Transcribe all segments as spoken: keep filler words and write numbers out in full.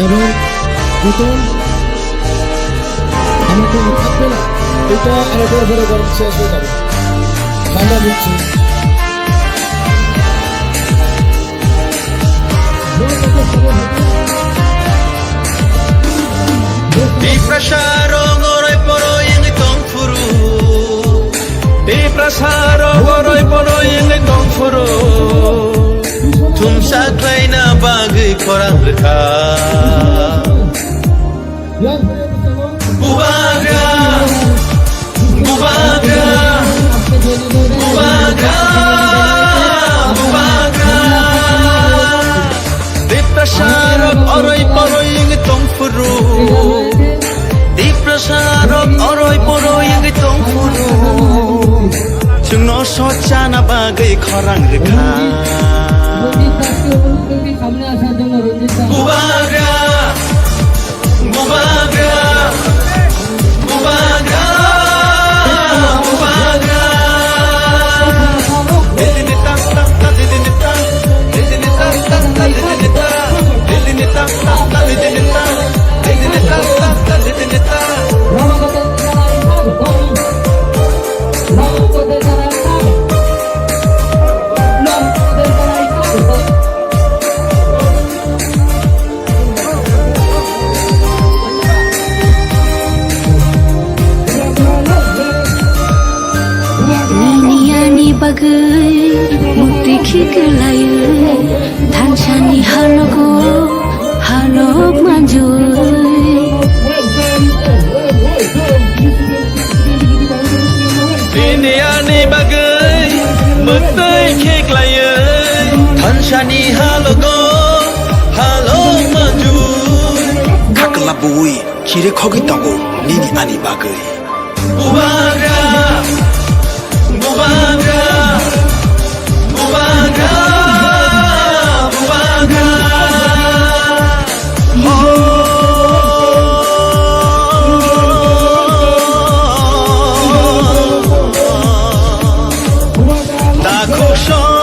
এবং নতুন আমার কোনো থাকবে না, এটা আরো বড় বড় গরম শেষ হয়ে যাবে। ঠান্ডা দিচ্ছি। Tiprasa rok oroi poroi wngwi tong phuru. Tiprasa rok oroi poroi wngwi tong phuru. Thumsa khlaina bagwi khorang rwkha. Bubagra, bubagra, bubagra, bubagra. Tiprasa rok oroi poroi wngwi tong phuru. Tiprasa rok oroi poroi wngwi tong phuru. Chwngno sochana bagwi khorang rwkha. Bubagra, bubagra, bubagra, bubagra. Nini ani bagwi mukti khiklaiwi thansani halogo halok manjui. Nini ani bagwi mukti khiklaiwi thansani halogo halok manjui. Khakla bui. Chire khogwi tongo nini ani bagwi. Bubagra, bubagra, bubagra, bubagra. Ho. Dakhuk song.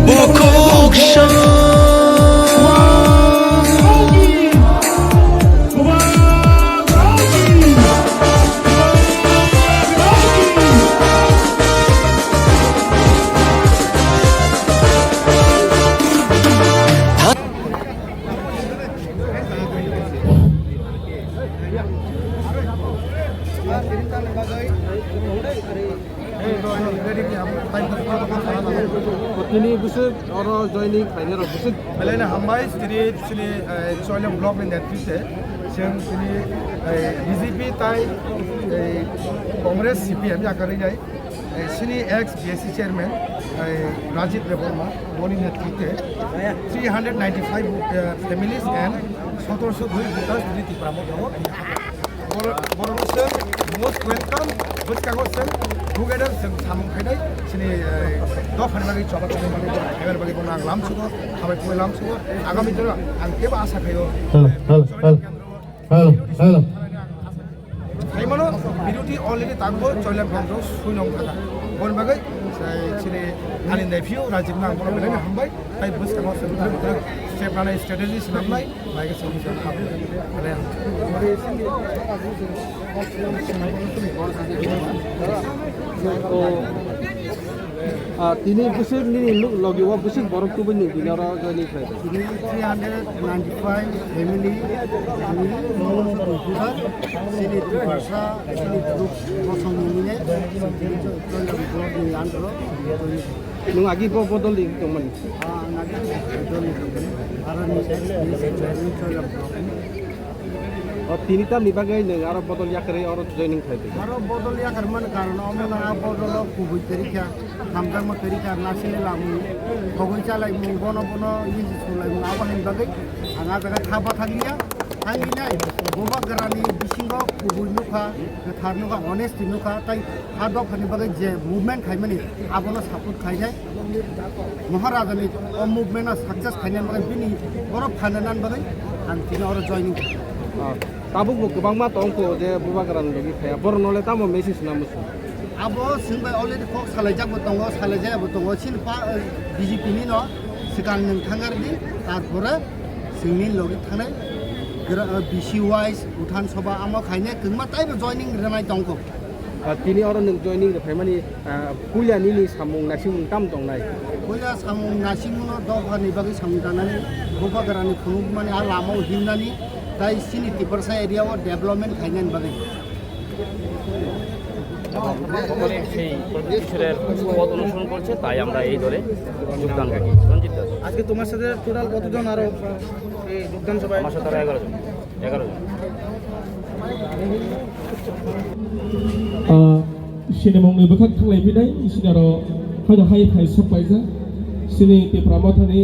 Bukhuk song. Tini bwswk oro joining khlainai rok bwswk. Belai no hambai, tini chini, eh, Choilem block ni netritwe chwng tini, eh, B J P tai, eh, Congress C P M yakarwi nai, eh, chini ex B S C chairman, eh, Rajit Debbarma boni netritwe three hundred ninety-five, eh, families and sotorso dui voters tini Tipra Motha o. Bor-, borok se most welcome, bwskango se together se samung khainai, chini, eh, dophani bagwi choba khainai bagwi, khainai bagwi bono ang lamsugo, hambai khulumui lamsugo, agami dino ang kebo asa khaio. Hello, hello, hello, hello, hello. Khaimano biruti already tangbo Choilem Bhondro suinong thaka. Boni bagwi, eh, chini ani nephew Rajib no ang bono belai hambai, tai bwskango se bwthak bwthak step lanai strategy swnamnai. To, ah, tini bwswk nini logi o bwswk borok tubui nung tini oro joining khlai. Tini three hundred ninety-five family, tini, chini Tiprasa, chini group kosong nungni, tini Choilem block ni under o. Nwng agi bo bodol di tongmani? Ah, ang agi bodol di tongmani. Aro ni, ni chairman Choilem block ni. O tini tamni bagwi nwng aro bodol yakarwi oro joining khlai di? Aro bodol yakarmani karon omo na a bodol o kubui kwrwi kha, hamjakma kwrwi kha, nasile lamung, thogwi chalaimung, bono bono yiji sulaimung, abo haini bagwi ang a jaga tha bathang liya. Thang hinai Bubagrani bisingo kubui nukha, kwthar nukha, honesty nukha, tai a dophani bagwi je movement khaimani abono support khainai. Maharajani o movement no success khainani bagwi bini borok phananani bagwi ang tini oro joining kha. Ah, tabukbo kwbangma tongkho je Bubagrani logi phaiya. Borokno le tamo message na muchung? Abo chwng bai already kok salaijak bo tongo, salaijaya bo tongo. Chini pa, eh, B J P ni no swkang nwng thangar di, tarpore chwngni logi thangnai gra-, eh, B C wise, Uthan Sabha amo khaine kwngma taibo joining rwnai tongkho. Ah, tini oro nwng joining rwphaimani, ah, puila nini samung naisingmung tam tongnai? Puila samung naisingmungno dopha ni bagwi samung tanani, bubagrani phunukmani a lamao himnani, tai chini Tiprasa area o development khainani bagwi. সকলে সেই প্রদীপ কিশোরের পথ অনুসরণ করছে, তাই আমরা এই দলে যোগদান করি। রঞ্জিত দাস। আজকে তোমার সাথে টোটাল কতজন আরো এই যোগদান সভায়? আমার সাথে আরো এগারো জন। এগারো জন। Ah, sinimungni bwkhak thanglai phinai, sinaro haino hai phai sok paijak. Sini Tipra Mothani